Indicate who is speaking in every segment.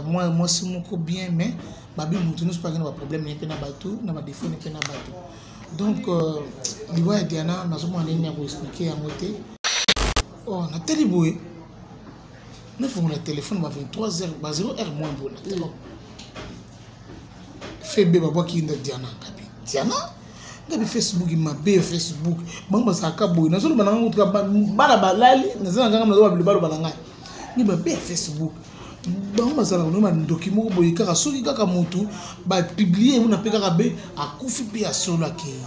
Speaker 1: Mwasi moko bien, mais babi motu nyonso mpe akende baproblème na ye mpe na bato, na badefo na ye mpe na bato. Donc liwa ya Diana, nazomona ndenge ya koexplike yango te. Oh, natali boye, nafongola telefone ba 23 heures, ba 0 heure moins boye, natali febe babwaki nda Diana. Ngabi Diana, ngabi Facebook mabe, Facebook bango bazalaka boye. Nazoloba na ngai kutuka bana balali, naza na nganga, nazoba bilobaloba na ngai ni mabe ya Facebook. Bango bazalaka no bandoki moko boye, kaka soki kaka motu bapublie mona mpe kaka be akufi mpe ya solo akei.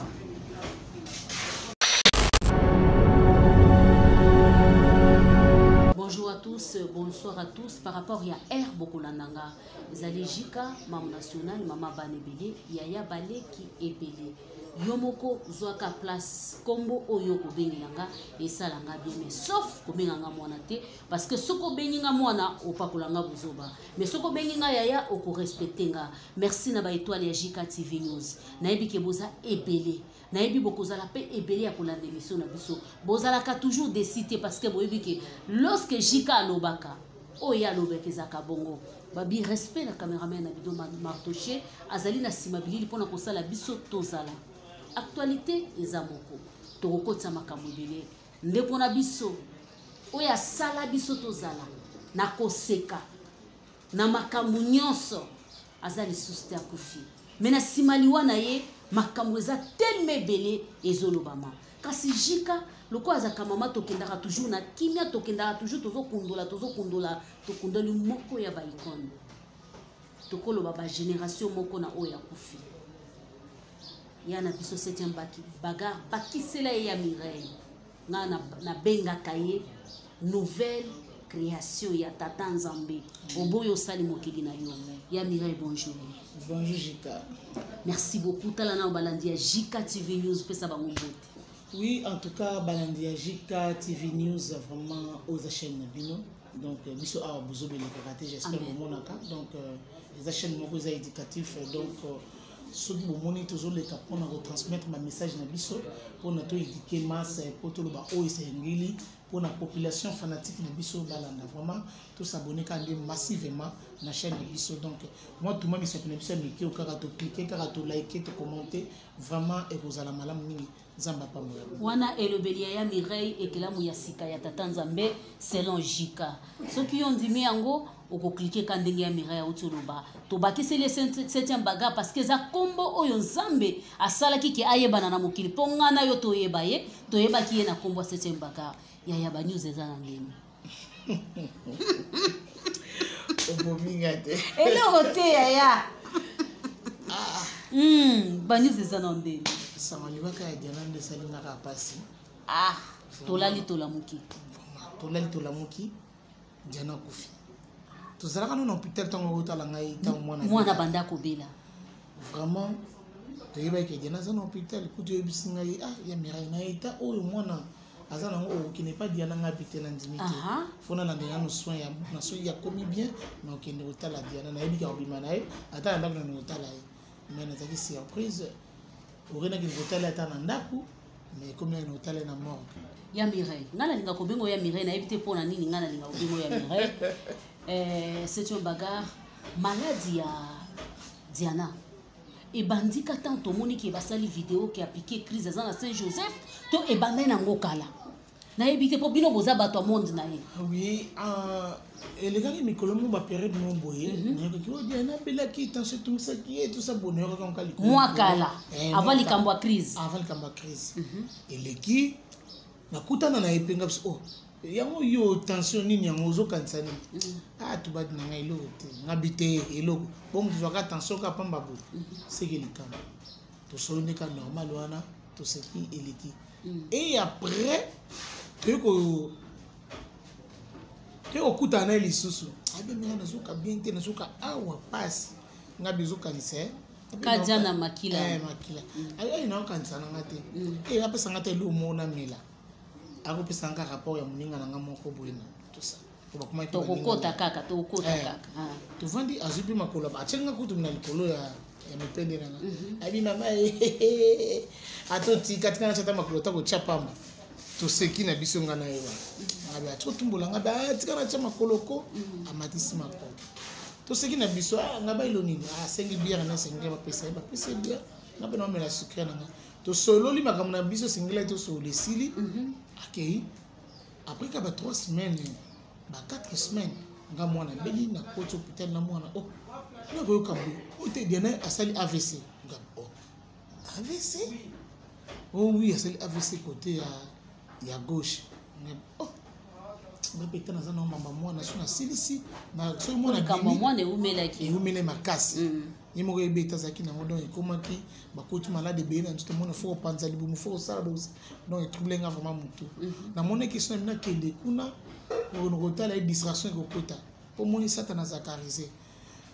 Speaker 2: Bonjour à tous, bonsoir à tous. Par rapport à R Bokolandanga, ezali Jika, Maman National, Mama Banebele, Yaya Baleki Ebele. Yo moko zwaka place kombo oyo kobengela nga esala nga bien, mais sauf kobenga nga mwana te, parce que soki obengi nga mwana opakola nga bozoba, mais soki obengi nga yaya okorespecte nga. Merci na baetoile ya JK TV News. Nayebi ke boza ebele, nayebi bokozala mpe ebele ya kolanda émission na biso. Bozalaka toujours décité parce que boyebi ke lorsque JK alobaka, oyo ye alobaka ezalaka bongo. Babi respect na cameraman na bido Martoche, azali na nsima bilili mpona kosala biso tozala. Actualité eza moko, tokokotisa makambo ebele. Ndeko na biso oyo asala biso tozala na koseka na makambo nyonso, aza lisusu te, akufi. Me na nsima liwa na ye, makambo eza telema ebele ezolobama. Kasi Jika lokola azalaka mama, tokendaka toujours na kimia, tokendaka toujours tozokundola, tozokundola, tokundoli moko ya baikone, tokoloba bagénération moko na oyo akufi ya na biso 7e baki bagar bakisela ye ya Mireille. Nga nabengaka ye nouvelle création ya tata Nzambe oboyo osali mokili na yo. Ya Mireille, bonjour.
Speaker 1: Bonjour Jika.
Speaker 2: Merci beaucoup. Tala na balandi ya JK TV News, pesa bango mbote.
Speaker 1: Oui, en tout cas balandi ya JK TV News, vraiment oza chaîne na bino. Donc biso awa bozobelekaka te, j'espère bomonaka. Donc eza chaîne moko eza éducatif, donc soki bomoni tozoleka mpona kotransmettre bamessage na biso, mpona toéduke masse, mpo toloba oyo esengeli mpona population fanatique na biso balanda. Vraiment tosabone kaka nde massivement na chaîne na biso. Donc mwa tuma misapi na biso ya mike, kaka toclique, kaka tolike, tocommente, vraiment ekozala malamu mingi. Nzambe apambola.
Speaker 2: Wana elobeli ya ya Mireille, ekelamu ya sika ya tata Nzambe selon Jika. Soki yo ndimi yango, okoklike ka ndenge ya Mireille auti oloba. Tobakiseli ye septième bagarre parce que eza kombo oyo Nzambe asalaki ke ayebana na mokili, mpo nga na yo toyeba ye, toyebaki ye na kombo ya septième bagarre. Yaya, ba news eza na ndenge
Speaker 1: Obominga te.
Speaker 2: Eloko te yaya. Ba news eza na ndenge.
Speaker 1: Sango liwaka ya Diana nde esalingaka mpasi.
Speaker 2: Ah, tolali tolamuki.
Speaker 1: Tolali tolamuki, Diana akufi. Tozalaka no na hôpital ntango otala ngai, ntango mwana
Speaker 2: mwana banda kobela.
Speaker 1: Vraiment toyebaki Diana aza na hôpital. Kutu oyebisi ngai: "Ah, ya Mirai, na eta oyo mwana aza nango, okokende pa Diana." Ngai pe te, nandimi te. Fo nalandela nano soin ya na soki akomi bien, na okende kotala Diana. Nayebi ka kobima na ye ata na ndako, nano kotala ye. Mais nazalaki surprise, okendaki kotala ata na ndako, mais ekomi nani kotala ye na morgue.
Speaker 2: Ya Mireille, ngai nalinga kobenga ya Mireille, nayebi te mpo na nini ngai nalinga kobenga ya Mireille. C'est une bagarre, maladie ya Diana ebandika ntango tomoni ke basali video ke apike crise, aza na Saint Joseph, to ebandai nango kala, nayebi te, mpo bino boza bato ya monde na ye.
Speaker 1: Oui, elekaki mikolo mo, baperiode mo boye. Nayokaki oyo Diana abelaki, tension etungisaki ye, tout ça boye. Nayokaki yango
Speaker 2: likolo. Mwa kala. Avant likambo ya crise.
Speaker 1: Avant likambo ya crise. Eleki, nakutana na ye mpe nga biso: "Oh, yango yo tension nini yango ozokanisa nini?" "Ah, tobadi na ngai eloko te." Ngabi te, eloko bo moto zwaka tension kaka pamba boye, seke likambo tosoli nde ka normal wana, toseki, eleki. Et après toye ko toye kokutana na ye lisusu, abeminga nazoka bien te, nazoka awa pasi. Ngabi ezokanisa ye.
Speaker 2: Kadia na makila.
Speaker 1: Makila ayi, naokanisa na nga te. E apesa nga te eloko moko namela, akopesa nga rapport ya moninga na nga moko boye na tout ça.
Speaker 2: Tokokota kaka, tokokota kaka.
Speaker 1: Tovandi, azwi mpe makolo, atieli nga kutu na likolo ya mipende na nga. Abi: "Mama, atotika tika natia ata makolo, ta kotia pamba." Toseki na biso, nga na ye wana. Abi ati kotumbola nga, tika natia makolo ko. Amatisi makolo. Toseki na biso, ah, nga bailo nini, asengi bière na esengeli bapesa ye, bapesa ye bière, nga mpe naomela sucre na nga. Tosololi makambo na biso, esengeli tosolola, esili. Akei. Après ka ba 3 semaines, ba 4 semaines, nga mwana abeli, nakoti hôpital na mwana. Oh, nakoyoka boye oyo te, Diana asali AVC. Nga, oh, AVC? Oh oui, asali AVC côté ya gauche. Nga, oh, nga mpe ta naza na mamba mwana so nasilisi na soki mwana
Speaker 2: likambo ya mwana ewumelaki.
Speaker 1: Ewumele makasi. Ye moko yebi ete azalaki nango, donc ekomaki bakoti malade ebele na nzoto. Mona fo kopanza libumu, fo kosala bosa, donc etrouble nga vraiment motu. Namonaki so na bino akende kuna kotala ye, distraction ekokota mpo moni Satan azalaka rusé.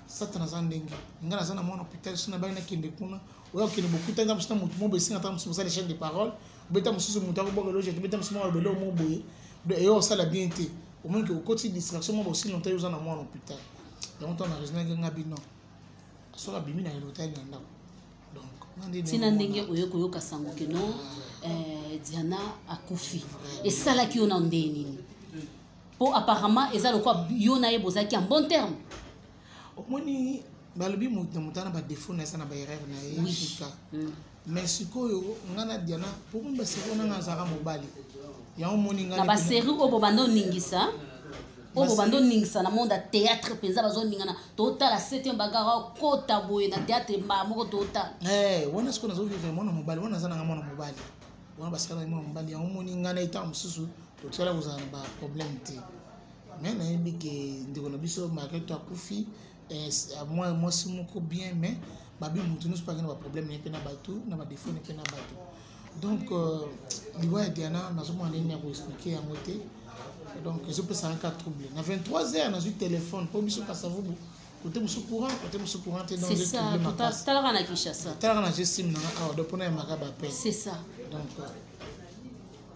Speaker 1: Satan aza ndenge nga naza na mwana hôpital, so nabangi nakende kuna, oya kokende bokutani ta mosusu na motu mo boye, esenga ta mosusu bosala échange de parole, obeta mosusu motu akoboka eloge, obeta mosusu moko alobele mo boye, donc eyo osala bien te. Omoni ke okoti distraction mo bosi longtemps, yo oza na mwana hôpital. Yango ntango na raisonnaki nga bino, soki abimi na elotali na ndako, donc nga nde
Speaker 2: ntina ndenge oye koyoka sango keno Diana akufi, esalaki yo na ndenge nini? Mpo apparemment eza lokwa yo na ye bozalaki en bon terme.
Speaker 1: Omoni, balobi moto na moto ana badéfaut na ye, eza na baerreur na ye. Shika. Mais sikoyo nga na Diana, po moni basérie wana, nga azalaka mobali, yango moni nga
Speaker 2: na basérie oyo bobanda oningisa, oyo bobanda oningisa na monde ya théâtre mpenza, bazoningana, totala septième bagara okota boye na théâtre mbaa moko, totala.
Speaker 1: Eh, wana sikoyo nazovivre mwana mobali wana, aza nanga mwana mobali wana, basalaki mwana mobali. Yango moni ngai na etango mosusu totikala kozala na baproblème te. Mais nayebi ke ndeko na biso malgré to akufi, mwasi moko bien, mais babi motu nyonso mpe na baproblème na ye mpe na bato, na badéfaut na ye mpe na bato. Donc liwa ya Diana, nazomona ndenge ya koexpliquer yango te. Donc ezopesaka kaka trouble. Na 23 heures nazwi téléphone, mpo biso Kasavubu côté mosusu courant, côté mosusu courant te.
Speaker 2: C'est ça, talaka na Kinshasa.
Speaker 1: Talaka na GSIM nanga awa, donc mpona yamaka baappel.
Speaker 2: C'est ça.
Speaker 1: Donc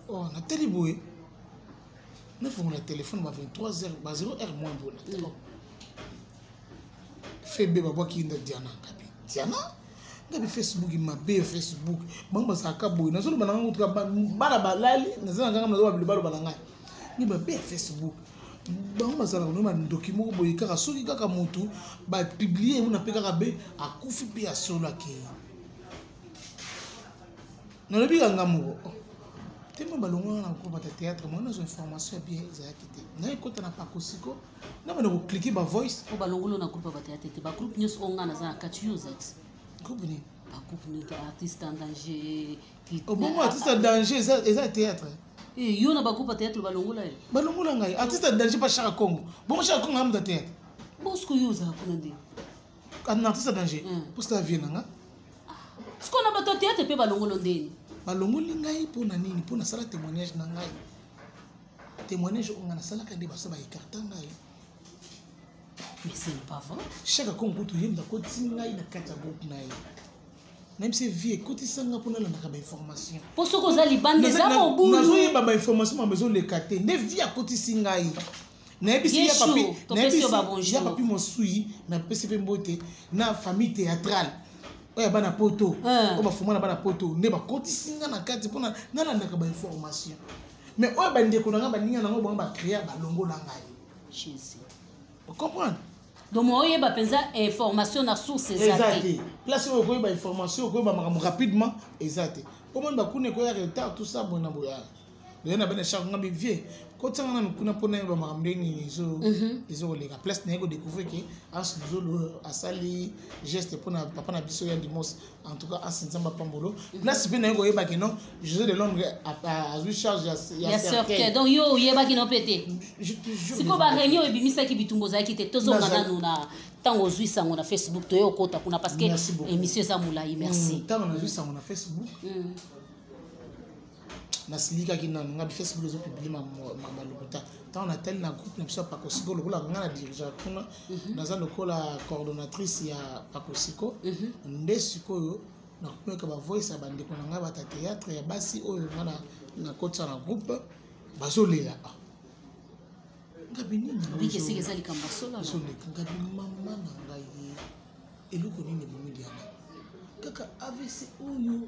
Speaker 1: oh, natali boye, nafongola téléphone ba 23 heures, ba 0 heure moins boye, natali febe babwaki nda Diana. Ngabi Diana, ngabi Facebook mabe, Facebook bango bazalaka boye. Nazoloba na ngai kutuka bana balali, naza na nganga, nazoba baloba na ngai ni mabe ya Facebook. Bango bazalaka no bandoki moko boye, kaka soki kaka motu bapublier mona mpe kaka be akufi mpe ya solo akei. Nalobi kanga moko te, mo balongwaka na kokobata théâtre, mo nazwa information ya bien ezalaki te. Naye kota na Pakosiko, nabanda kocliquer bavoice.
Speaker 2: Po balongolo na groupe ya bathéâtre te, bagroupe nyonso oyo ngai naza na kati, yo ozati.
Speaker 1: Groupe nini?
Speaker 2: Bagroupe nini? Artiste en danger.
Speaker 1: Obongo artiste en danger eza théâtre.
Speaker 2: Yo na bagroupe ya théâtre, balongola ye.
Speaker 1: Balongola ngai artiste en danger pa Chaka Congo. Bongo Chaka Congo amuta théâtre.
Speaker 2: Bosiko yo ozala kuna nde.
Speaker 1: Na artiste en danger mposa vie na nga.
Speaker 2: Sikoyo na bato ya théâtre mpe balongolo ndeni?
Speaker 1: Balongoli ngai mpo na nini? Mpo nasala témoignage na ngai, témoignage oyo ngai nasalaka nde baso baécarter ngai.
Speaker 2: Mais ce n'est pas vrai.
Speaker 1: Chaka Kongo kutu ye moto akotisi ngai na kati ya groupe na ye. Nayebisi vie ekotisanga mpo nalandaka bainformation.
Speaker 2: Mpo soki oza libanda, eza mobulu.
Speaker 1: Nazoyeba bainformation mama ezoleka te, nde vie akotisi ngai. Nayebisi ya papi, ya papi mosui, napesi mpe mbote na famille théâtrale oyo ya bana poto, oyo bafuma na bana poto, nde bakotisi nga na kati mpona nalandaka bainformation. Mais oyo bandeko na ngai, baninga nango, bango bacréa, balongola ngai. Ocomprendre?
Speaker 2: Donc oyeba mpenza information na source
Speaker 1: eza te. Place oyo okoyeba information, okoyeba makambo rapidement eza te. Po moni bakuna ekoya retard, tout ça boye na boye. Oyo na bene chaque nga bivie kotianga nanu kuna mpona yeba makambo ndenge nini ezokoleka. Place naye kodécouvrir ke Anse Luzolo asali geste mpona papa na biso ya Dimos. En tout cas, Anse, Nzambe apambolo. Place mpe naye koyeba ke non, José de Londres azwi charge
Speaker 2: ya cercueil. Donc yo oyebaki no mpe te? Sikoyo baréunion ebimisaki bitumba, ozalaki te. Tozonga nanu na ntango ozwi sango na Facebook. Toye okota kuna parce que émission eza molai. Merci.
Speaker 1: Ntango nazwi sango na Facebook, nasilikaki nanu. Nga Facebook ezopublier malokuta. Ntango natali na groupe na biso ya Pakosiko, lokola nga na dirigeant kuna, naza lokola coordonnatrice ya Pakosiko, nde sikoyo nakoyoka bavoice ya bandeko na ngai bata théâtre ya basi oyo nga nakotisa na groupe, bazolela. Ngabi nini?
Speaker 2: Eza likambo solo.
Speaker 1: Ezoleka. Ngabi mama na ngai, eloko nini ebomi Diana? Kaka AVC oyo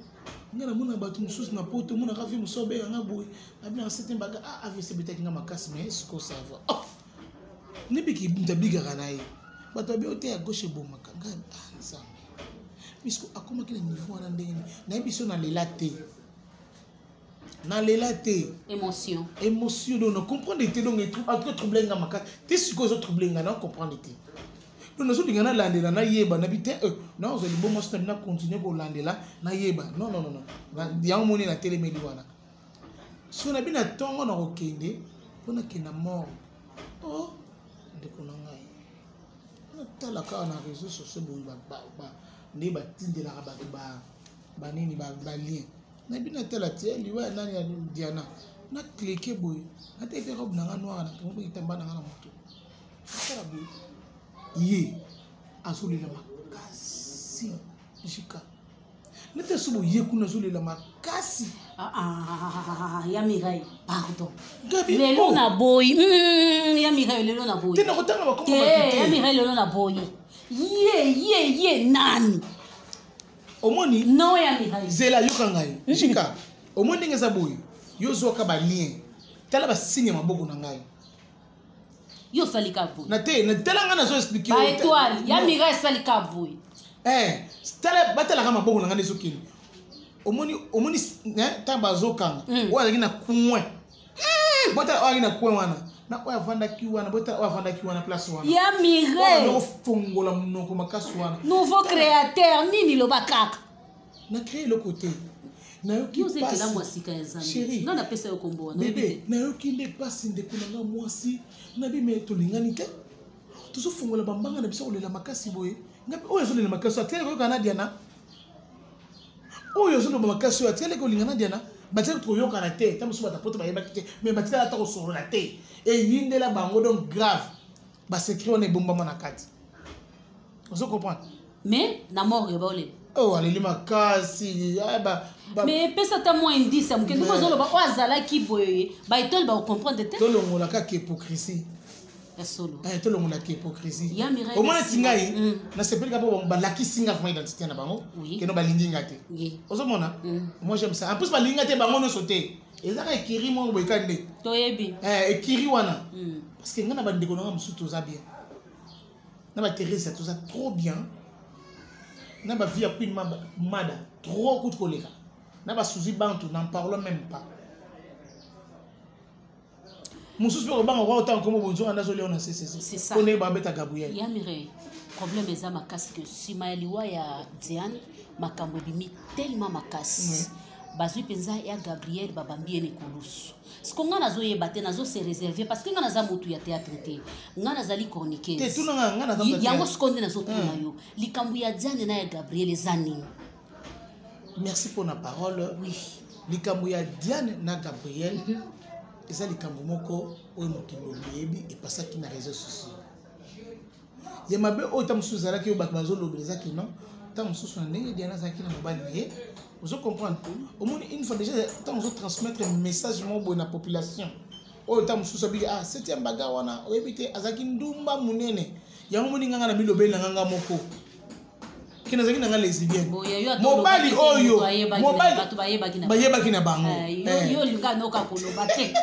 Speaker 1: nga namona bato mosusu na poto, omonaka vie mosusu abenganga boye, abengaka sete mbaka, ah, AVC ebetaki nga makasi, mais siko ça va. Oh, nebiki moto abikaka na ye. Bato babi oyo te ya gauche ebomaka ngai. Ah, Nzambe, puisque akomaki na niveau wana ndenge nini? Nayebi so nalela te, nalela te.
Speaker 2: Émotion.
Speaker 1: Émotion, donc na comprendre te. Donc en tout cas trouble nga makasi te. Sikoyo ezo trouble nga, na comprendre te. Donc nazolinga nalandela, nayeba nabi te. Nazwa liboma so nabi na continue kolandela, nayeba. Non, non, non, non, yango moni natelemeli wana. Soki nabi na ntongo nakokende mpo nakenda mort. O ndeko na ngai, natala kaka na réseau sociaux boye, nde batindelaka bato banini, balien. Nayebi, natala tie liwa ya nani, ya Diana. Na clique boye, nateki mpe robe na nga noire, na mpe kitamba na nga na moto. Natala boye, ye azolela makasi. Jika nete so boye kuna, azolela makasi.
Speaker 2: Ah, ah, ya Mirai, pardon.
Speaker 1: Gabi,
Speaker 2: lelo
Speaker 1: oh.
Speaker 2: Na boyi. Ya Mirai, lelo na boyi.
Speaker 1: Te, na kotanga bakombo
Speaker 2: te.
Speaker 1: Bato te.
Speaker 2: Ya Mirai, lelo na boyi. Ye nani?
Speaker 1: Omoni?
Speaker 2: Non, ya Mirai.
Speaker 1: Zela, yoka ngai. Jika, omoni ndenge eza boye, yo zwaka balien, tala basigne ya maboko na ngai.
Speaker 2: Yo osali ka boye.
Speaker 1: Na te, tala ngai, nazo explique.
Speaker 2: Baétoile ya Mirai esali ka boye.
Speaker 1: Eh, tala, batalaka maboko na ngai nde ezokende. Omoni, omoni ntango bazokanga oyo azalaki na coin, botala oyo azalaki na coin wana na oyo avandaki wana, botala oyo avandaki wana, place wana.
Speaker 2: Ya Mirai.
Speaker 1: Ofongola monoko makasi wana.
Speaker 2: Nouveau créateur nini? Loba kaka.
Speaker 1: Na créé eloko te, nayoki
Speaker 2: Yo oza ekelamu ya
Speaker 1: pasi.
Speaker 2: sika ya Nzambe.
Speaker 1: Chérie.
Speaker 2: Nga napesa yo kombo wana, oyebi
Speaker 1: Bebe,
Speaker 2: te.
Speaker 1: nayoki nde mpasi. Ndeko na nga mwasi, nabi me tolingani te, tozofungola bambanga na biso kolela makasi boye. Nga mpe oyo azolela makasi oyo atikali koyoka na Diana, oyo azoloba makasi oyo atikali kolinga na Diana, batikali koyokana te. Ta mosusu bato poto bayebaki te, mais batikali ata kosolola te, eyindela bango. Donc grave, basecret wana ebombama na kati, ozo comprendre?
Speaker 2: Mais na morgue baolela.
Speaker 1: Oh, aleli makasi. Ah,
Speaker 2: Mais epesa ata mwa indice ya moke ndenge
Speaker 1: Mais-
Speaker 2: ozoloba oyo azalaki boye, baétoile bakocomprendre te.
Speaker 1: Tolongola kaka hypocrisie.
Speaker 2: Ya solo.
Speaker 1: Eh, tolongolaka hypocrisie.
Speaker 2: Ya Mireille,
Speaker 1: Omona ti ngai nasepeli kaka mpo balakisi nga vraiment identité na bango, keno balingi nga te. Ozomona? Moi j'aime ça. En plus balingi nga te bango nyonso te, ezaka ekiri moko boye ka nde.
Speaker 2: Toyebi.
Speaker 1: Eh, ekiri wana, parce que ngai na bandeko na nga mosusu toza bien, na baTherese toza trop bien, na bavie ya Queen Mada trop kutu koleka, na basuzi bantu, n'en parlons même pas. Mosusu mpe kobanga kwa otanga nkombo bonzoka nde azolia na
Speaker 2: C'est
Speaker 1: ccc
Speaker 2: ça.
Speaker 1: mpo ndenge babeta Gabriel.
Speaker 2: Ya Mireille, problème eza makasi ke nsima ya liwa ya Diane, makambo ebimi tellement makasi. Bazwi mpenza ya Gabriel, babambi ye na ekulusu. Siko ngai nazoyeba te, nazose réserve parce que ngai naza motu ya théâtre te, ngai nazali
Speaker 1: Te,
Speaker 2: chroniqueuse.
Speaker 1: tuna nga, nga naza moto ya
Speaker 2: Yango
Speaker 1: théâtre.
Speaker 2: siko nde nazotuna yo, likambo ya Diane na ya Gabriel eza nini?
Speaker 1: Merci pour na parole. Likambo ya Diane na Gabriel eza likambo moko oyo mokili boyebi, epasaki na réseau sociaux ya mabe oyo. Ta mosusu ezalaki oyo bato bazolobela, ezaki non. Ta mosusu na ndenge Diane azalaki na mobali na ye, ozo comprendre? Omoni, une fois déjà ntango ozotransmettre message moko boye na population oyo, ta mosusu abiki, ah, septième baga wana, oyebi te azalaki ndumba monene. Yango moni nganga na milobeli na nganga moko ke nazalaki na nga lesbienne.
Speaker 2: Boye, yo ata
Speaker 1: Mobali
Speaker 2: olobaki te,
Speaker 1: oyo
Speaker 2: moto ayebaki na-
Speaker 1: mobali
Speaker 2: bato bayebaki na
Speaker 1: bayebaki na bango.
Speaker 2: Eh,
Speaker 1: Eh.
Speaker 2: yo olinga noka koloba te.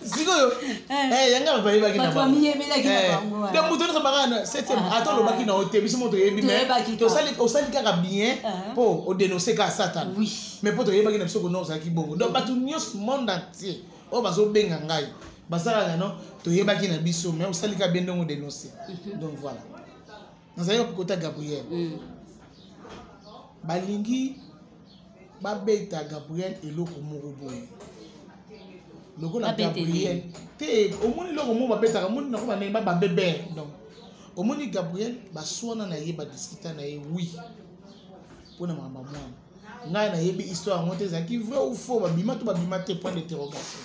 Speaker 1: Sikoyo
Speaker 2: Eh.
Speaker 1: yanga bayebaki na
Speaker 2: Bato
Speaker 1: bango.
Speaker 2: bamiyebelaki na
Speaker 1: Eh.
Speaker 2: bango, wana.
Speaker 1: Donc moto nyonso baka na septième, ata olobaki na yo te, biso mo toyebi, mais
Speaker 2: Toyebaki kaka.
Speaker 1: osali kaka bien mpo odénonce kaka Satan. Mais mpo toyebaki na biso kono ozalaki bongo. Donc bato nyonso, monde entier oyo bazobenga ngai, basalaka no, toyebaki na biso, mais osali kaka bien ndenge odénonce. Donc voilà, nazalaki kota Gabriel. Balingi babeta Gabriel eloko moko boye lokola
Speaker 2: Babete.
Speaker 1: Gabriel te. Omoni eloko moko babetaka, omoni nako bandenge babambe bere. Donc omoni Gabriel baswana na ye, badiscuta na ye, oui, mpona makambo ya mwana. Ngai nayebi histoire yango te, ezalaki vrai ou faux, babima to babima te, point d'interrogation.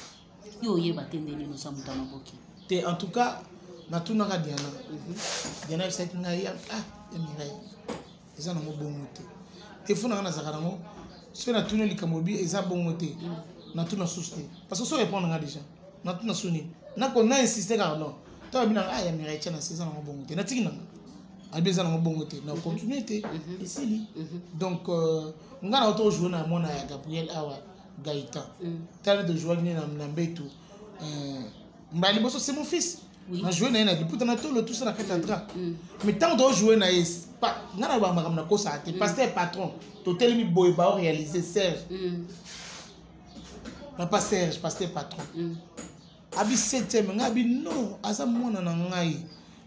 Speaker 2: Yo oyeba te nde nini, oza moto ya maboki.
Speaker 1: Te, en tout cas natunaka Diana. Diana ayebisaki ngai: "Ah, ya Mireille, eza nango bongo te." Telefone nanga nazalaka nango, soki natuni likambo obi eza bongo te, natuna susu te, parce que so répondre nga déjà, natuna su nini? Nako na insiste kaka non. Ntango abi nanga: "Ah, ya Mireille, tia na se, eza nango bongo te." Natiki nanga, abi eza nango bongo te, na continue te, esili. Donc nga na oto na mwana ya Gabriel awa, Gaëtan. Tala, tozwaki nde na mbetu mbala liboso, c'est mon fils. Na joue na ye na liputa na tolo, tout ça, na kati ya drap. Mais ntango tojoue na ye, nga na makambo nakosaka te. Pasteur patron, totelemi boye, baoréalise Serge, papa Serge, pasteur patron. Abi septième, ngai abi non, aza mwana na ngai.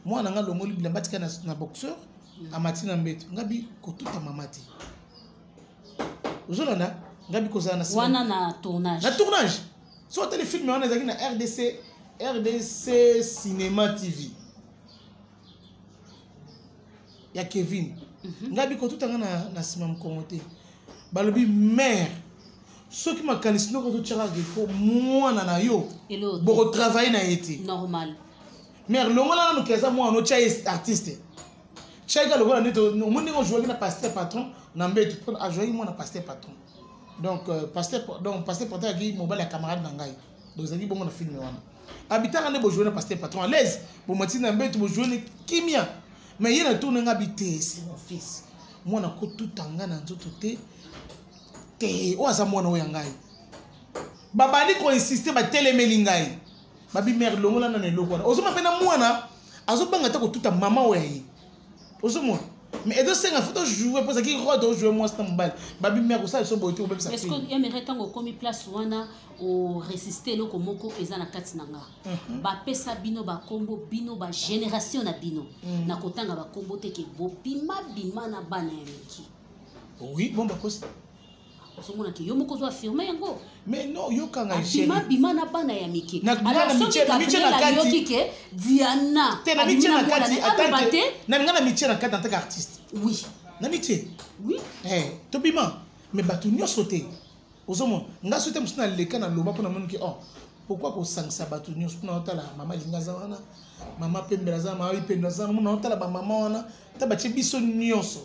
Speaker 1: Mwana na ngai alongoli bilamba, atika na boxeur, amati na mbeto. Ngai bi kotuta mama te, ozolanda? Ngai bi kozala na
Speaker 2: wana na tournage.
Speaker 1: Na tournage. So otali film wana, ezalaki na RDC, RDC Cinéma TV ya Kevin. Ngai bi kotuta nga na nsima mokongo te. Balobi mare, soki makanisi noko totyaka ko mwana na yo, bokotravaille na ye te.
Speaker 2: Normal.
Speaker 1: Mare, longola nanu ke aza mwana, otya ye artiste, tiaka lokola nde omoni ndenge ojouaki na pasteur patron na mbeto, mpo ajouaki mwana pasteur patron. Donc pasteur, donc pasteur patron azalaki mobali ya camarade na ngai. Donc ezalaki bongo na film wana. Abitaka nde bojoue na pasteur patron à l'aise, bomati na mbeto, bojoue ne kimia. Mais ye na tourne, nga bi te, c'est mon fils, mwana kotuta nga na nzoto te te, oyo aza mwana oyo ya ngai. Babandi koinsiste, batelemeli ngai, babi mare, longola nano eloko wana. Ozomona mpe na mwana azobanga ta kotuta mama oyo ya ye, ozomona? Mais ezosenga faut tojoue, mpo ezalaki rôle, tojoue mwasi na mobali. Babi mare, kosala biso boye te, kobebisa.
Speaker 2: Est-ce que Emery, ntango okomi place wana, oresiste eloko moko eza na kati na nga? Bapesa bino bakombo, bino bagénération na bino, na kotanga bakombo te, ke bobima bima na bana ya miki.
Speaker 1: Oui, bon, bakosi.
Speaker 2: Ozomona ke yo moko ozo affirme yango.
Speaker 1: Mais non, yokanga.
Speaker 2: Bima bima na bana ya mike. Ayoki ke Diana
Speaker 1: te na mitie na kati na nga, na mitie na kati en tant qu'artiste. Na mitie. Tobima, mais bato nyonso te. Ozomona, nga so te mosu naleka na loba mpo namoni ke, oh, pourquoi kosangisa bato nyonso? Mpona otala mama Linga aza wana, mama Pembela aza, mama Ipendo aza wana, mona otala bamama wana ta batie biso nyonso.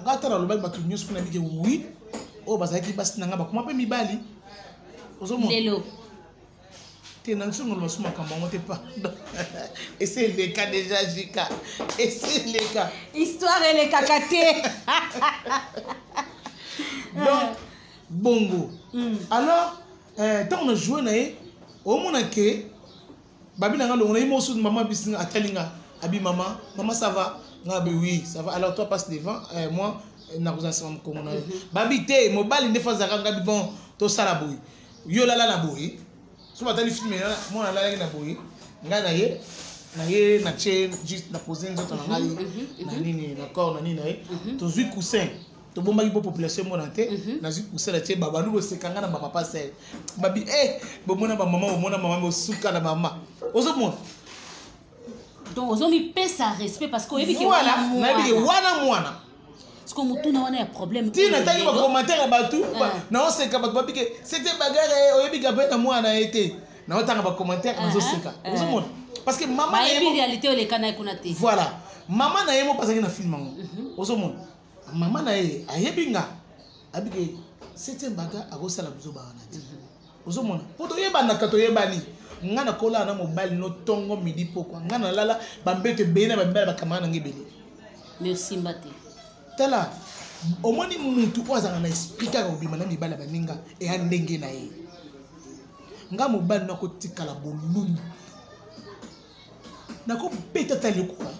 Speaker 1: Nga ata nalobaki bato nyonso mpona bike, oui, oyo bazalaki basi na nga bakoma mpe mibali, ozomona?
Speaker 2: Lelo.
Speaker 1: Te, na nso ngoloba so makambo yango te, pardon, ese eleka déjà, jika ese eleka.
Speaker 2: Histoire elekaka te.
Speaker 1: Donc bongo. Alors ntango na joue na ye, omona ke babi na nga longo na ye mosusu, mama bisinga atali nga, abi mama, mama, ça va? Nga abi oui, ça va. Alors toi, passe devant, moi nakozala nsima mokongo na yo. Babi te, mobali nde fa azalaka. Ngabi bon, tosala boye, yo lala na boye. So batali film, mwana alalaki na boye, ngai na ye, na ye natie juste na pose nzoto na ngai na nini, na corps na nini na ye. Tozwi coussin, tobombaki mpo population emona te. Nazwi coussin, natie, babandu koseka ngai na bapapa sel. Babi e bomona bamama, bomona mama, bosuka na mama, ozomona?
Speaker 2: Donc ozomipesa respect parce que oyebi ke
Speaker 1: voilà, nayebi ke wana mwana.
Speaker 2: Parce que motuna wana ya problème.
Speaker 1: Ntina ntangi bacommentaire ya bato, naoseka. Bato babike c'était bagarre, oyebi Gabriel na mwana ye te. Naotanga bacommentaire, nazoseka, ozomona? Parce que mama
Speaker 2: na ye, réalité oleka na ye kuna te.
Speaker 1: Voilà, mama na ye moko azalaki na film yango, ozomona? Mama na ye ayebi nga, abike septième bagarre akosala biso bana te, ozomona? Mpo toyebanaka, toyebani. Nga nakolala na mobali no ntongo, midi, pokwa. Nga nalala bambeto ebele na bamibali, bakamara nanga ebele.
Speaker 2: Mais osimba te.
Speaker 1: Tala, omoni mutu oyo azalaka na esprit kaka kobima na mibali ya baninga, eya ndenge na ye. Nga mobali nakotikala bolumbu, nakobeta ta likoka,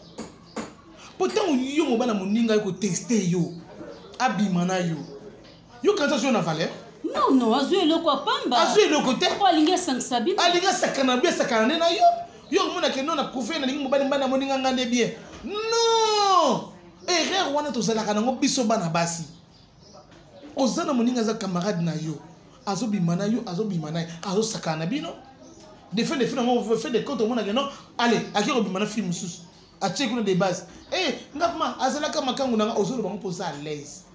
Speaker 1: mpo ntango yo mobali ya moninga ye koteste yo, abima na yo, yo kanisa azwi yo na valeur?
Speaker 2: Non, non, azwi eloko ya pamba.
Speaker 1: Azwi eloko te.
Speaker 2: Po alingi asangisa bino.
Speaker 1: Alingi asakana bi, asakana nde na yo. Yo omona ke non, na prouve nalingi mobali, mbani amoni nga, nga nde bien. Non, erreur wana tozalaka nango biso bana basi. Oza na moninga, aza camarade na yo, azobima na yo, azobima na ye, azosakana na bino. Defe defe nango, fait de compte, omonake non, allez, ake kobima na fille mosusu, atie kuna de base e nga kuma azalaka makangu nanga. Ozoloba ngo mpo oza à l'aise,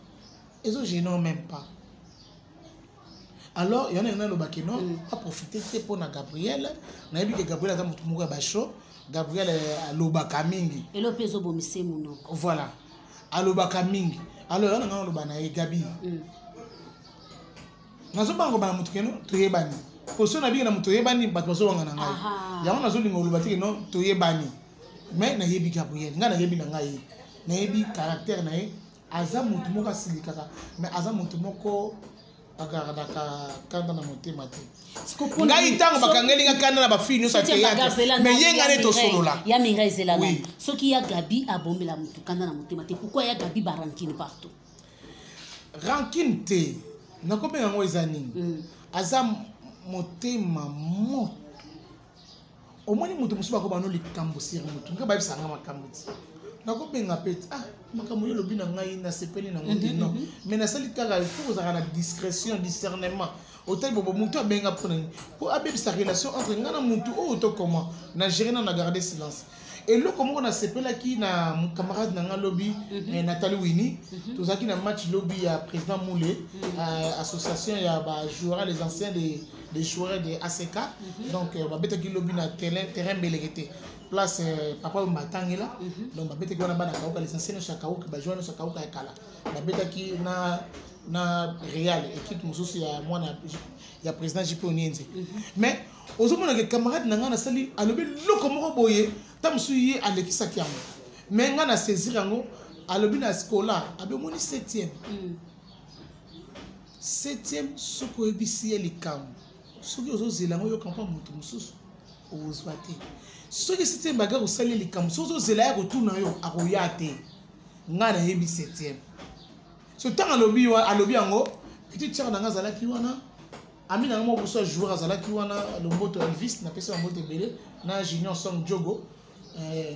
Speaker 1: ezogêne même pas. Alors yana yana alobaki non, aprofite te mpo na Gabriel. Nayebi ke Gabriel aza motu moko ya bashow. Gabriel alobaka mingi.
Speaker 2: Elo mpe ezobomisa monoko.
Speaker 1: Voilà, alobaka mingi. Alors yana ngai aloba na ye, Gabi, nazobanga kobana motu keno toyebani, poso nabiki na moto oyebani, bato bazobanga na ngai. Yango nazolinga koloba te keno toyebani, mais nayebi Gabriel. Ngai nayebi na ngai ye, nayebi caractère na ye. Aza motu moko asilikaka, mais aza motu moko. Agardaka kanda na motema te. Ngai ntango bakangeli nga kanda na bafille nyonso ya théâtre, mais ye ngai nde tosolola.
Speaker 2: Ya Mireille, ezela nani? Soki ya Gabi abombela motu kanda na motema te, pourquoi ya Gabi barancune partout?
Speaker 1: Rancune te, nakobenga yango eza nini? Aza motema moto. Omoni, moto mosusu bakoba no likambo siri, motu nga bayebisanga makambo ti nakobenga mpe ti, ah, makambo oyo olobi na ngai, nasepeli nango te. Non, mais nasali kaka, il faut kozalaka na discrétion, discernement. Otali bobo, motu abenga mpona nini? Mpo abebisa relation entre ngai na motu oyo to comment na gérer na garder silence. Eloko moko nasepelaki na camarade na ngai lobi, Nathalie Wini. Tozalaki na match lobi ya président Moule, association ya bajoueurs, les anciens des joueurs de ACK. Donc babetaki lobi na terrain Mbeleke te, place papa oyo batangela. Donc babetaki wana bana Kauka, les anciens nyonso ya Kauka, bajoueur nyonso ya Kauka ya kala. Babetaki na Real, équipe mosusu ya mwana ya président JP Onienze. Mais ozomona ke camarade na ngai nasali, alobi loko moko boye, ta mosusu ye alekisaki yango, mais ngai na saisir yango. Alobi na scola, abi omoni septième, septième, soki oyebisi ye likambo, soki ozozela yango oyoka mpa moto mosusu, okozwa te. Soki septième bagarre osali likambo, soki ozozela ya kotuna yo, akoya te. Ngai nayebi septième. So ntango alobi yango, petite sœur na ngai azalaki wana, ami na ngai moko boso ya joueur azalaki wana, Lomboto Elvis, napesi bango mbote ebele, na Junior Song Jogo,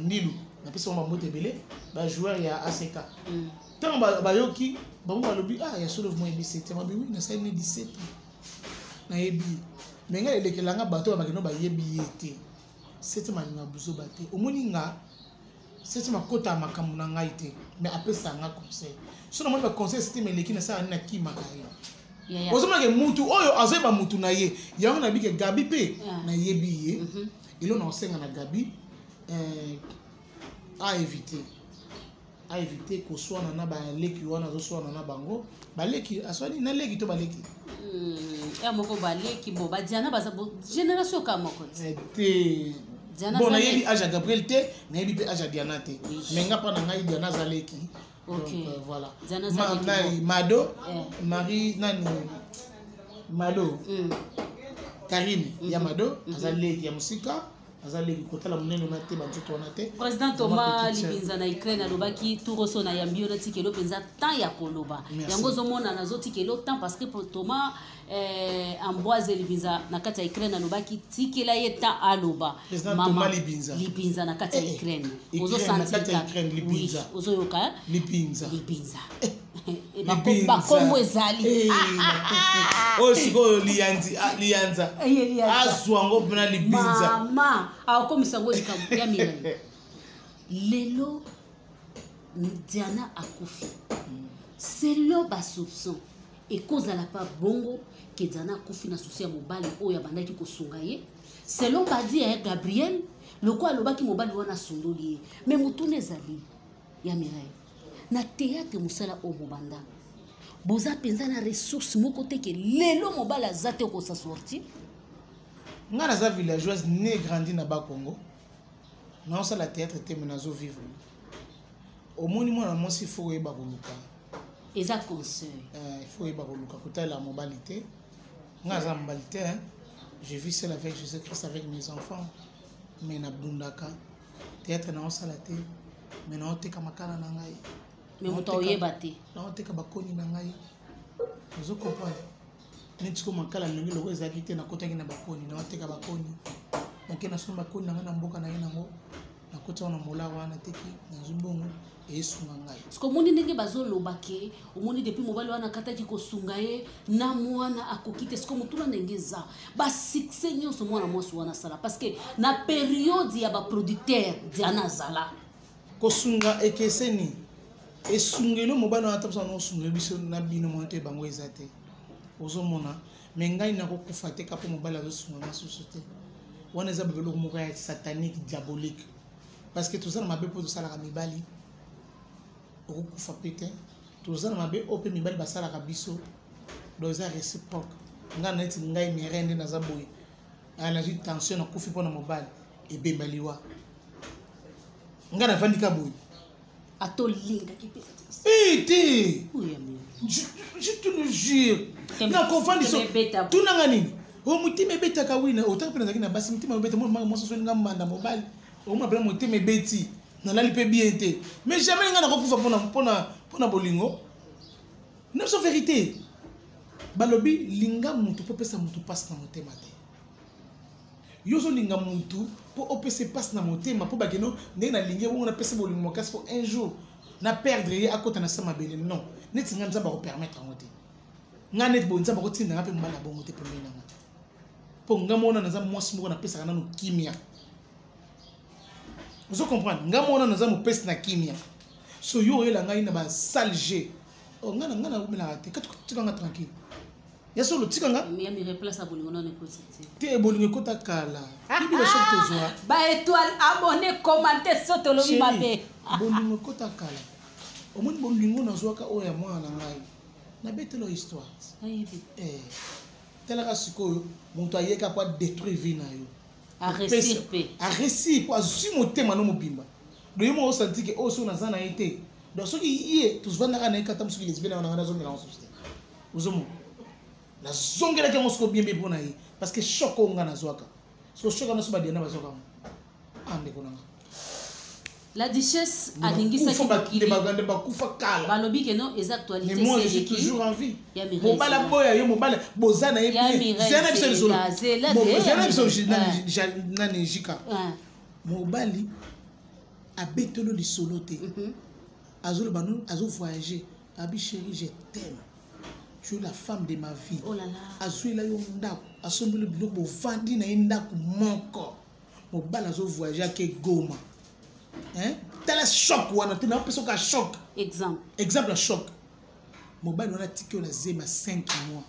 Speaker 1: Ndilu, napesi bango bambote ebele, bajoueur ya ACK. Ntango bayoki bango, balobi: "Ah, ya solo, mo yebi septième?" Abi: "Oui, nasali ne 17 ans, nayebi ye." Mais ngai elekelanga bato oyo bakendo bayebi ye te. Septième alinga buzoba te. Omoni nga, septième akota makambo na ngai te, mais apesaka nga conseil. So namoni baconseil septième eleki, nasala nini? Nakimaka ye. Ozomonake mutu oyo azoyeba mutu na ye yango. Nayebi ke Gabi mpe nayebi ye. Eloko na kosenga na Gabi, a éviter koswana na baleki wana. Azoswana na bango baleki, aswani na leki to baleki?
Speaker 2: Ya moko baleki bo badiana baza génération ka moko.
Speaker 1: Te, bon, nayebi age ya Gabriel te, nayebi mpe age ya Diana te, mais nga mpa na ngai Diana aza leki. Donc voilà. Mado, Marie nani, Mado, Karine ya Mado aza leki ya mosika, aza leki kotala monene wana te, banzoto wana te.
Speaker 2: Président Thomas Libinza na Ukraine alobaki turoso na yambi yo, natikelo mpenza temps ya koloba yango. Ozomona, nazotikelo temps parce que Thomas Ambroise Libinza na kati ya Ukraine alobaki tikela ye temps aloba.
Speaker 1: Mama Libinza.
Speaker 2: Libinza na kati ya Ukraine.
Speaker 1: Ozosentir,
Speaker 2: ozoyoka?
Speaker 1: Libinza.
Speaker 2: Libinza, bakombo ezali.
Speaker 1: Oyo sikoyo liyanza azwa yango mpena Libinza.
Speaker 2: Mama akokomisa yango likambo ya minene. Lelo Diana akufi, selon basoupçon ekozala pa bongo ke Diana akufi na souci ya mobali oyo abandaki kosunga ye, selon badi ya Gabriel, lokola alobaki mobali wana asundoli ye. Mais motuna ezali ya Mireille, na théâtre, mosala oyo mobanda, boza mpenza na ressource moko te ke lelo mobali aza te, okosa sortir?
Speaker 1: Ngai naza villageoise, né, grandi na Bakongo. Naosala théâtre te, mais nazovivre. Omoni, mwana mwasi, faut koyeba koluka.
Speaker 2: Eza conseil.
Speaker 1: Il faut oyeba koluka, kotalela mobali te. Ngai aza mobali te, je vis seul avec Jésus Christ, avec mes enfants, mais nabundaka. Théâtre naosala te, mais naoteka makala na ngai.
Speaker 2: Mais moto aoyeba te.
Speaker 1: Naoteka bakoni na ngai, ozo comprendre? Neti ko makala ndenge loko ezalaki te, nakotaki na bakoni, naoteka bakoni, nake nasombi bakoni na ngai na mboka na ye nango, nakoti wana molar wana, nateki, nazwi mbongo, esunga ngai.
Speaker 2: Parce que omoni ndenge bazoloba ke omoni depuis mobali wana akataki kosunga ye na mwana, akoki te. Siko motuna, ndenge eza basuccès nyonso mwana mwasi wana asala, parce que na période ya baproducteur Diana azala.
Speaker 1: Kosunga ekeseni. Esungeli mobali wana, ta biso osunga biso na bino mwana te, bango eza te. Ozomona, mais ngai nakokufa te ka mpo mobali azosunga nga susu te. Wana eza babeloko moko ya satanique, diabolique, parce que toza na mabe mpo tosalaka mibali, okokufa mpe te. Toza na mabe oyo mpe mibali basalaka biso, donc eza réciproque. Ngai neti ngai Mere nde naza boye, nazwi tension, nakufi mpo na mobali, ebemba liwa. Ngai navandi ka boye.
Speaker 2: Atolingaki mpe.
Speaker 1: Eh, te, je te le jure, nakovandi so tunanga nini o motema ebetaka wina otanga mpe nazalaki na basi, motema ebeta mwasi solinga mbanda mobali omona mpena motema ebeti, nalali mpe bien te. Mais jamais ngai nakokufa mpona bolingo na biso. Vérité, balobi linga motu mpo opesa motu mpasi na motema te. Yo ozolinga motu mpo opesa mpasi na motema, mpo bakeno ndenge nalingi bongo, napesa bolingo makasi mpo un jour na perdre ye, akota na sa mabele. Non, neti nga, Nzambe akopermettre yango te. Nga neti boye, Nzambe akotinda nga mpe mobali ya bongo te pembeni na nga, mpo nga mona naza mwasi moko napesaka nano kimia. Ozo comprendre? Nga mona naza mopesi na kimia. So yo oyela ngai na basale g, oh, nga na nga naumelaka te. Tika nga tranquille, ya solo, tika nga. Te, bolingo ekota kala. Bibi, bachoc tozwa.
Speaker 2: Baétoile, abonné, commenté, so tolobi mabe.
Speaker 1: Bolingo ekota kala. Omoni bolingo nazwaka oyo ya mwana na ngai, nabetelo histoire. Eh, talaka sikoyo, moto ayeka po adétruire vie na yo.
Speaker 2: Aréussir mpe.
Speaker 1: Aréussir po azwi motema no mobimba. Donc ye moko osanti ke oyo soki naza na ye te, donc soki ye tozwandaka na ye kata soki lesbienne wana, ngai nazongela yango susu te. Ozomona, nazongelaki yango siko bien mpe mpo na ye, parce que choc oyo ngai nazwaka siko, choc wana so badiana bazwaka yango. Ah, ndeko na nga.
Speaker 2: La Duchesse aningisaki mokili.
Speaker 1: Bakufa kala.
Speaker 2: Balobi ke non, eza actualité.
Speaker 1: Mais moi, je suis toujours en vie. Mobali aboya yo, mobali boza na ye, zela na biso lisolo, zela na biso nani jika. Mobali abetelo lisolo te, azoloba no, azovoyage, abi: "Chéri, je t'aime, tu es la femme de ma vie."
Speaker 2: Oh là là.
Speaker 1: Azwela yo ndako, asombeli biloko, bovandi na ye ndako moko. Mobali azovoyage, ake Goma. Tala choc wana te, naopesa oka choc.
Speaker 2: Exemple.
Speaker 1: Exemple ya choc. Mobali wana atiki oyo na zema 5 mois,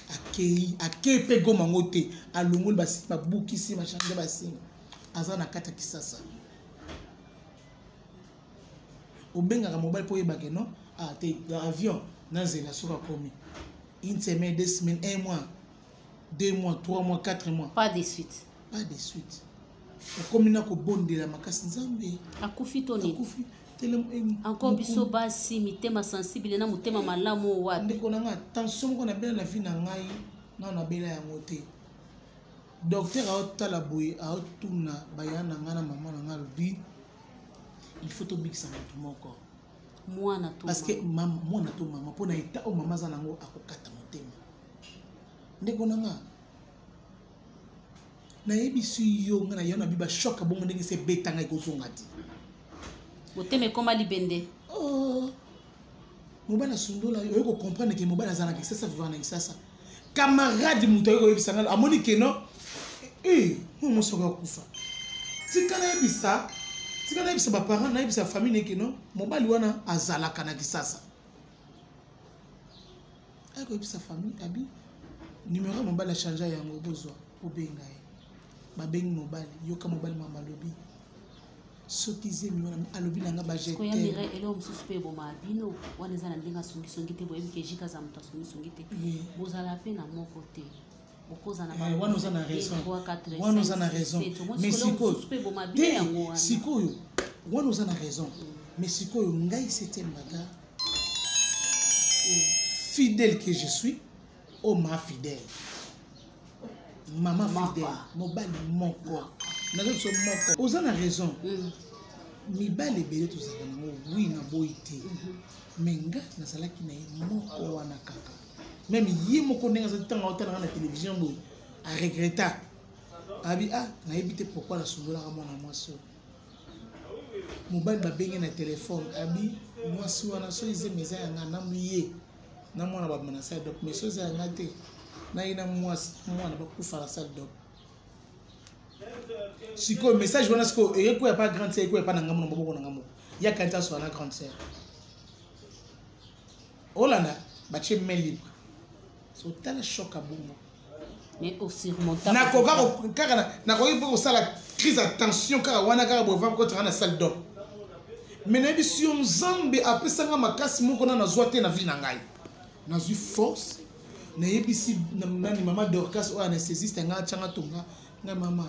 Speaker 1: akei, akei mpe Goma yango te, alongoli babukisi, bachange basinga, aza na kati ya Kisasa. Obengaka mobali mpo oyebake non, ah te, dans avion nazela soki akomi une semaine, 2 semaines, un mois, 2 mois, 3 mois, 4 mois.
Speaker 2: Pas de suite.
Speaker 1: Pas de suite. Okomi na kobondela makasi, Nzambe.
Speaker 2: Akufi to nini?
Speaker 1: Akufi.
Speaker 2: Encore biso basi, mitema sensible na motema malamu, wapi?
Speaker 1: Ndeko na nga, tension moko nabela na vie na ngai, nano nabela yango te. Docteur aotala boye, aotuna baya na ngai na mama na ngai, alobi il faut tobikisa motu moko.
Speaker 2: Mwana to
Speaker 1: Parce que mwana to mama, mpo na eta oyo mama aza nango, akokata motema. Ndeko na nga, nayebisi yo, nga na yo na bi bachoc bongo ndenge se ebeta ngai, kozonga te.
Speaker 2: Motema ekóma libende.
Speaker 1: Oh. Mobali asundola yo, oyo kocomprendre ke mobali aza na Kisasa, vivant na Kisasa. Camarade moto ayoki koyebisa ngai, amoni ke non, mwa mwasi oyo akufa, tika nayebisa, tika nayebisa baparent, nayebisa famille neke non, mobali wana azalaka na Kisasa. Ayi koyebisa famille, abi numéro ya mobali achange yango, bozwa, obenga ye. Babengi mobali, yoka mobali mama alobi soki zemi wana, alobi na nga
Speaker 2: baje. Eloko mosusu mpe eboma bino wana eza na ndenge asongisongi te. Boyebi ke jika aza moto asongisongi te, bozala mpe na moko te.
Speaker 1: Wana oza na raison, wana oza na raison. Mais sikoyo te, sikoyo wana oza na raison, mais sikoyo ngai septième bagarre, fidèle que je suis, oh ma fidèle, mama fidèle, mobali moko naza biso moko. Oza na raison, mibali ebele tozalaka nango, wi, naboyi te. Mais nga nazalaki na ye moko wana kaka. Même ye moko ndenge azali, ntango aotalanga na télévision boye, aregreta, abi: "Ah, nayebi te pourquoi nasundolaka mwana mwasi oyo." Mobali babenge na telefone, abi mwasi wana so ezemi eza yanga namu ye na mwana babima na salle d'op, mais so eza yanga te, na ye na mwasi mwana bakufa na salle d'op. Sikoyo message wana sikoyo eyekoya pa grande sœur, ekoya pa na ngambo na maboko na ngambo ya kanti asoka na grande sœur. Olanda batie main libre, so tala choc abongo. Nakoka kaka, nakoki mpe kosala crise ya tension kaka wana kaka boye, kotanga na salle d'op. Mais nayebisi yo, Nzambe apesanga makasi moko na nazwa te na vie na ngai. Nazwi force, nayebisi nani, mama Dorcas oyo anesthésiste ngai, atianga tonga ngai: "Mama,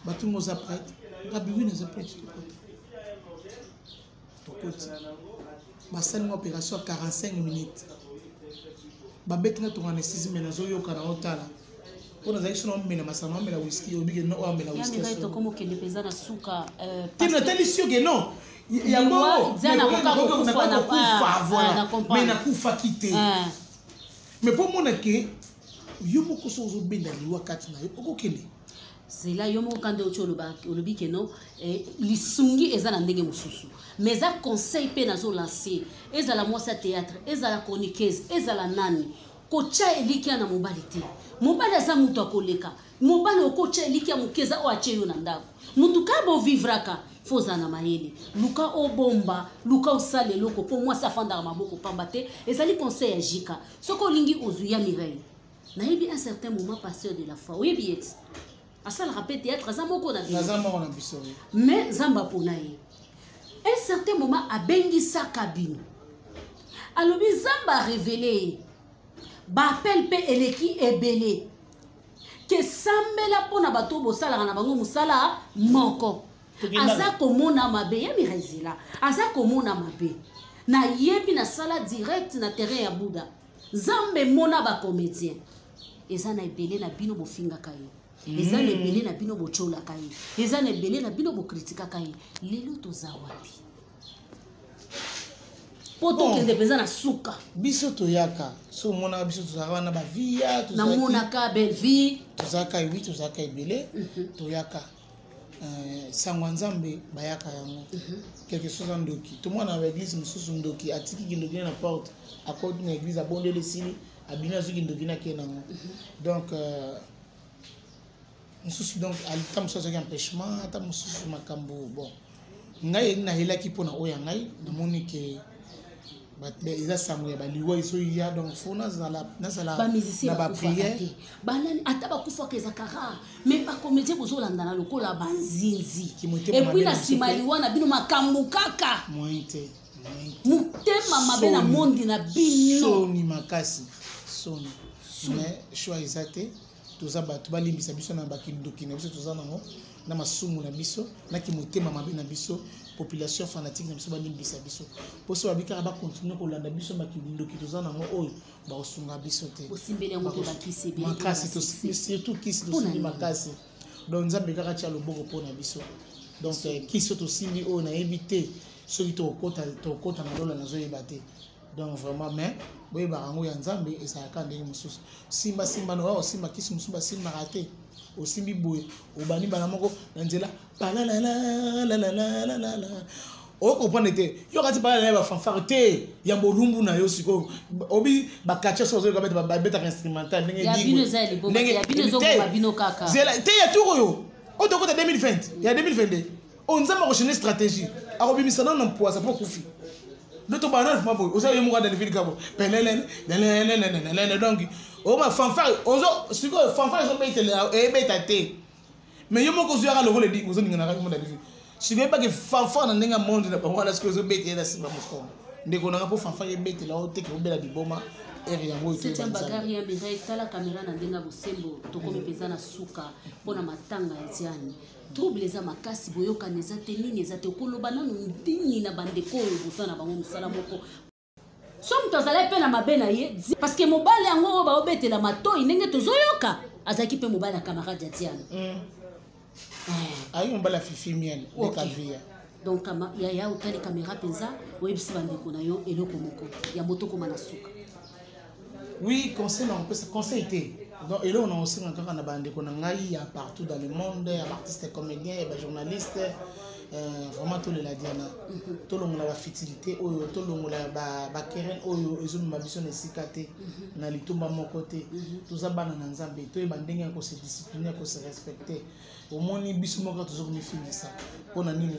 Speaker 1: batunga oza prête?" Ngabi: "Oui, naza prête." Tokota. Tokoti, basali nga opération ya 45 minutes, babeti nga tonga anesthésie, mais nazoyoka na otala mpo nazalaki so naomela masanga, naomela whisky, obike no oyo amela whisky.
Speaker 2: Tokomokende mpenza na suka.
Speaker 1: Te, natalisi yo ke non, ya bongo nakokufa, voilà, mais nakufaki te. Mais mpo mona ke yo moko so ozobenda liwa kati na yo, okokende.
Speaker 2: Zela, yo moko kande oti olobi ke non, lisungi eza na ndenge mosusu, mais eza conseil mpe nazolancer: ezala mwasi ya théâtre, ezala chroniqueuse, ezala nani, kotya elikya na mobali te. Mobali aza moto akoleka. Mobali okotya elikya moke eza oyo atie yo na ndako. Motu kaka bovivraka, fo ozala na mayele, luka obomba, luka osala eloko, mpo mwasi afandaka maboko pamba te. Ezali conseil ya Jika. Soki olingi, ozwi ya Mireille. Nayebi un certain moment, pasteur de la foi, oyebi ye ti asalaka mpe théâtre, aza moko na bino.
Speaker 1: Naza moko na biso.
Speaker 2: Mais Nzambe apona ye. Un certain moment abengisaka bino, alobi Nzambe arévéler ye, baappel mpe eleki ebele, ke sambela mpona bato oyo bosalaka na bango mosala moko. Aza komona mabe ya Mirezila, aza komona mabe. Nayebi, nasala direct na terrain ya Buda. Nzambe mona bacomédien, eza na ebele na bino bofingaka ye, eza na ebele na bino botyolaka ye, eza na ebele na bino bokritikaka ye. Lelo toza wapi mpo tokende mpenza na suka?
Speaker 1: Biso toyaka so, omonaka biso tozalaka wana bavia.
Speaker 2: Namonaka Bellevie.
Speaker 1: Tozalaka, oui, tozalaka ebele. Toyaka sango ya Nzambe, bayaka yango quelque chose ya ndoki. Tomona na baéglise mosusu, ndoki atiki kindoki na porte, akoti na église, abondeli, esili, abimi, azwi kindoki na ake nango. Donc mosusu, donc ata mosusu azwaki empêchement, ata mosusu makambo. Bon, ngai nayelaki mpona oyo ya ngai, namoni ke eza sango ya baliwa ezoya, donc fo nazala
Speaker 2: na baprière. Banani ata bakufaka, ezaka rare, mais bacomédien bozolandana lokola banzinzi, et puis na nsima liwa na bino makambo kaka.
Speaker 1: Moyen te.
Speaker 2: Motema mabe na mondi na bino.
Speaker 1: Soni makasi, soni, mais choix eza te. Toza bato, balimbisa biso na bakindoki na biso toza nango, na masumu na biso, naki motema mabe na biso. Population fanatique na biso, balimbisa biso, mpo so babi kaka bacontinuer kolanda biso, bakindoki toza nango oyo, bakosunga biso te. Makasi, surtout kisi tosimbi makasi. Donc Nzambe kaka tia loboko mpona biso. Donc kisi oyo tosimbi oyo, nayebi te soki tokokota na lola, nazoyeba te. Donc vraiment, mais boyebaka yango, ya Nzambe ezalaka ndenge mosusu. Simbasimba na oya osimba kisi mosusu, basimbaka te. Osimbi boye, obandi bana moko na nzela, palalalalalalalala, okomprendre te. Yo kati palala ya bafanfare te, ya bolumbu na yo. Sikoyo obi bakatia so ozoyoka babetaka instrumental.
Speaker 2: Ndenge
Speaker 1: te ya tour oyo, oyo tokota 2020, ya 2022 oyo, Nzambe akochanger stratégie, akobimisa nano na mpwasa mpo kufi nde tobana vraiment boye. Oza yo moko adalivili kabo pelelelelelelelele, donc oma fanfare ozo sikoyo, fanfare ezobetela, ebeta te, mais yo moko ozwiyaka lokola edi ozoninganaka mo dalivili. Sikoyo oyebaki fanfare na ndenge ya monde na bango wana, sikoyo ezobetela na nsima mokongo. Ndeko nanga, mpo fanfare ebetela o teke obela liboma ere yango.
Speaker 2: Septième bagarre ya Mireille, tala caméra na ndenge ya bosembo. Tokomi mpenza na suka mpona matanga ya Diane. Trouble eza makasi, boyokani eza te, nini eza te. Okoloba nanu nini na bandeko oyo boza na bango mosala moko? So moto azalaki mpe na mabe na ye, parce que mobali yango oyo baobetela matoi, ndenge tozoyoka, azalaki mpe mobali ya camarade ya Diane.
Speaker 1: Ayi mobali ya Fifi Miel dekavia.
Speaker 2: Donc yaya, otali caméra mpenza, oyebisi bandeko na yo eloko moko ya moto, koma na suka.
Speaker 1: Oui, conseil na kopesa, conseil te. Donc eloko na kosenga kaka na bandeko na ngai ya partout dans le monde, ya baartiste comédien, ya bajournaliste, vraiment tolela Diana, tolongola bafutilité oyo, tolongola baquerelle oyo ezomema biso na esika te, na litumba moko te. Toza bana na Nzambe, toyeba ndenge ya kose discipliner, ya kose respecter. Omoni biso moko toza komifingisa mpona nini?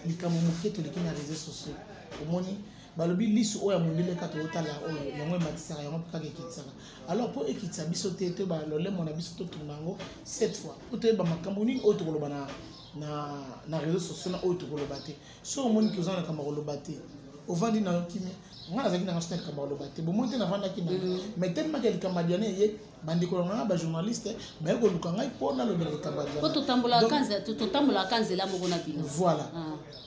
Speaker 1: Likambo moke toleki na réseau sociaux. Omoni balobi lisu oyo ya mondele kaka tozotala oyo, yango ematisaka, yango mpe kaka ekitisaka. Alors mpo ekitisa biso te, toyeba lolemo na biso, totonga yango sept fois mpo toyeba makambo nini oyo tokoloba na réseau sociaux na oyo tokoloba te. So omoni ke oza na likambo ya koloba te, ovandi na yo kimia. Ngai nazalaki nanga so na likambo ya koloba te, bomoi te, navandaki na, mais tellement ke likambo ya Diane eye. Bandeko na ngai bajournaliste baye koluka ngai mpo nalobela likambo ya
Speaker 2: Po totambolaka nzela moko na bino.
Speaker 1: Voilà.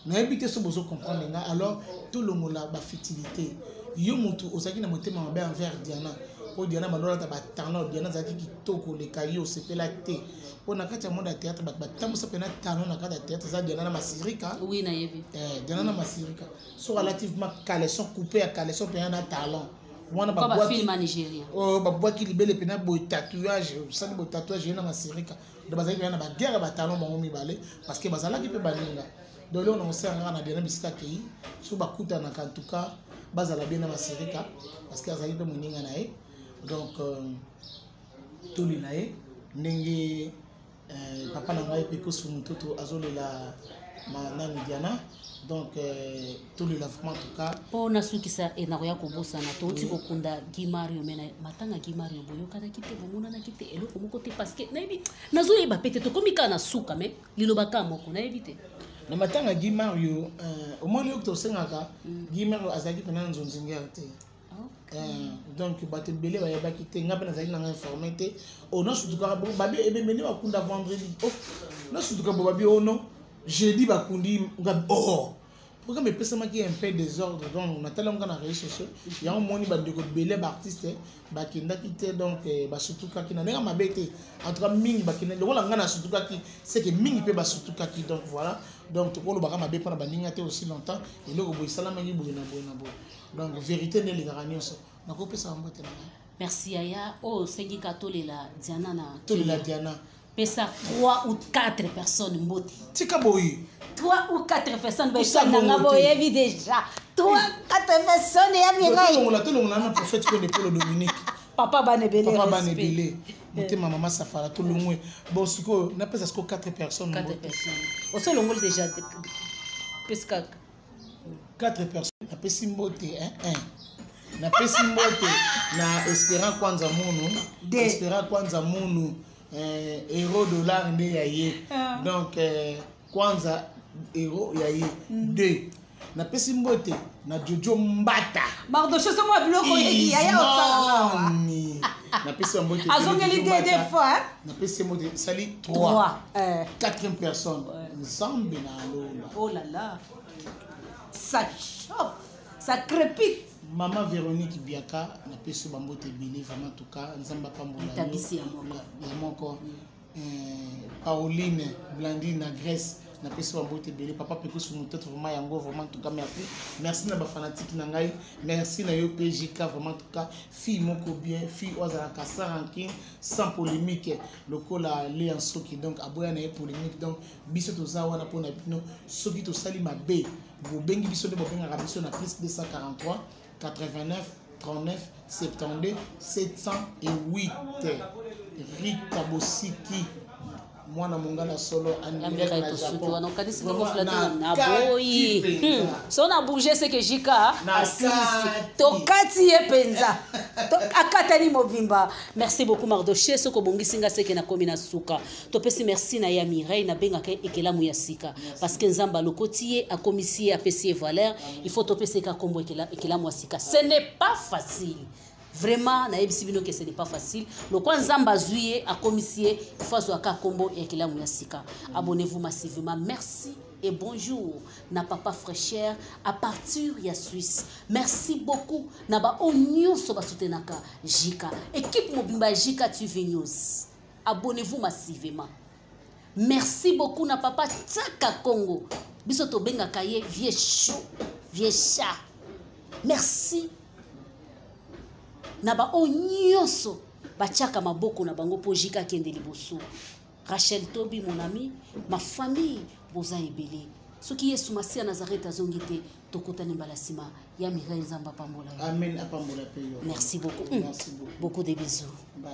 Speaker 1: Nayebi te so bozo comprendre ngai. Alors tolongola bafutilité. Yo motu ozalaki na motema mabe envers Diana, mpo Diana bandolata batalon. Diana azalaki kitoko koleka yo, osepela te, mpo na kati ya monde ya théâtre bato batambusa mpena talon na kati ya théâtre eza Diana na Masirika.
Speaker 2: Oui, nayebi.
Speaker 1: Diana na Masirika, so alati ma caleçon coupé ya caleçon mpena na talon wana, babwaki libele mpena boye, tatouage osali boye, tatouage ye na Masirika. Donc bazalaki mpena na baguerre ya batalon bango mibale, parce que bazalaki mpe baninga. Donc eloko na kosala kaka na Diana, bisika akei so bakutanaka, en tout cas bazala bien na Masirika, parce que azalaki mpe moninga na ye. Donc tolela ye ndenge papa na ngai mpe Kosu Mototo azolela nani, Diana. Donc tolela vraiment, en tout cas.
Speaker 2: Mpo nasukisa, nakoya kobosana, touti kokunda Guy Mario. Me na matanga Guy Mario boyokanaki te, bomonanaki te, eloko moko te, parce que nayebi, nazoyeba pe te, tokomi kaka na suka, me liloba kaka moko nayebi te.
Speaker 1: Na matanga Guy Mario, omoni oyo tosengaka, Guy Mario azalaki mpena nzonzingere te. Donc bato ebele bayebaki te, nga mpe nazalaki nanga informé te. O nasutukaka bongo, babi ebembe nde bakunda vendredi. O nasutuka bo, babi o non, jeudi bakundi. Nga oh, programme epesamaki un peu désordre. Donc natali yango na réseaux sociaux, yango moni bandeko ebele baartiste bakendaki te. Donc basutukaki na ndenge mabe te. En tout cas mingi bakendaki lokola ngai nasutukaki, c'est que mingi mpe basutukaki. Donc voilà, donc tokolobaka mabe mpona baninga te aussi longtemps eloko boye esalamaki boye na boye na boye. Donc vérité nde elingaka nyonso. Nakopesa mbote na ngai.
Speaker 2: Merci yaya. Oyo osengi ka tolela Diana na
Speaker 1: Tolela Diana.
Speaker 2: Pesa 3 ou 4 personnes mbote.
Speaker 1: Tika boye.
Speaker 2: 3 ou 4 personnes baesanga, boyebi déjà, 3 4 personnes ya Mireille.
Speaker 1: Tolongola, tolongola na prophète Konde Polo Dominique.
Speaker 2: Papa bana ebele.
Speaker 1: Papa bana ebele, motema mama Safara, tolongwe. Bon, sikoyo napesa sikoyo 4 personnes.
Speaker 2: 4 personnes osolongoli déjà, pesi kaka.
Speaker 1: 4 personnes napesi mbote. 1, napesi mbote na Espérant Kwanza Munu, Espérant Kwanza Munu, euro dollar nde ya ye. Donc Kwanza euro ya ye. 2, napesi mbote na Jojo Mbata.
Speaker 3: Mardoche, somo ya biloko yaya osala.
Speaker 1: Napesi mbote.
Speaker 3: Azongeli deux fois.
Speaker 1: Napesi mbote, esali 3. Quatrième personne, Nzambe na alola.
Speaker 3: Oh là là, ça chauffe, ça crépite.
Speaker 1: Mama Véronique Biaka, napesi bambote ebele vraiment. En tout cas Nzambe apambola.
Speaker 2: Ya
Speaker 1: moko. Pauline Blandine na Grèce, napesi bambote ebele. Papa Pekusu Mototo, vraiment yango, vraiment en tout cas merci. Merci na bafanatike na ngai, merci na yo PJK. Vraiment, en tout cas fille moko bien, fille oyo azalaka sans rancune, sans polémique, lokola Léa Soki. Donc aboya na ye polémique. Donc biso toza wana mpona bino. Soki tosali mabe, bobengi biso nde bobengaka biso na plus 243 89 39 72 708. Rita Bosiki, mwana mongala solo.
Speaker 2: Tosuki wana, okanisi naboyi so na bouge seke jika asilisi, tokati ye mpenza, akatani mobimba. Merci beaucoup Mardoche. Soki obongisi nga, seke nakomi na suka. Topesi merci na ya Mireille, nabengaka ekelamu ya sika, parce que Nzambe alokoti ye, akomisi ye, apesi ye valeur. Il faut topesa eka kombo ekelamu ya sika. Ce n'est pas facile vraiment, nayebisi bino ke ce n'est pas facile. Lokwa Nzambe azwi ye, akomisi ye, il faut azwaka kombo ya ekelamu ya sika. Abonnez-vous massivement. Merci et bonjour na papa Fraîcheur à partir ya Suisse. Merci beaucoup na baoyo nyonso basoutenaka Jika, équipe mobimba ya Jika TV News. Abonnez-vous massivement. Merci beaucoup na papa Tsaka Congo, biso tobengaka ye vieux chou, vieux chat. Merci na baoyo nyonso batiaka maboko na bango mpo Jika akende liboso. Rachel Tobi, mon ami, ma famille, boza ebele. Soki Yesu Masiya Nazareth azongi te, tokutani mbala nsima. Ya Mireille, Nzambe apambola yo.
Speaker 1: Amen, apambola mpe yo.
Speaker 2: Merci beaucoup.
Speaker 1: Merci beaucoup.
Speaker 2: Beaucoup de bisous.
Speaker 1: Bye.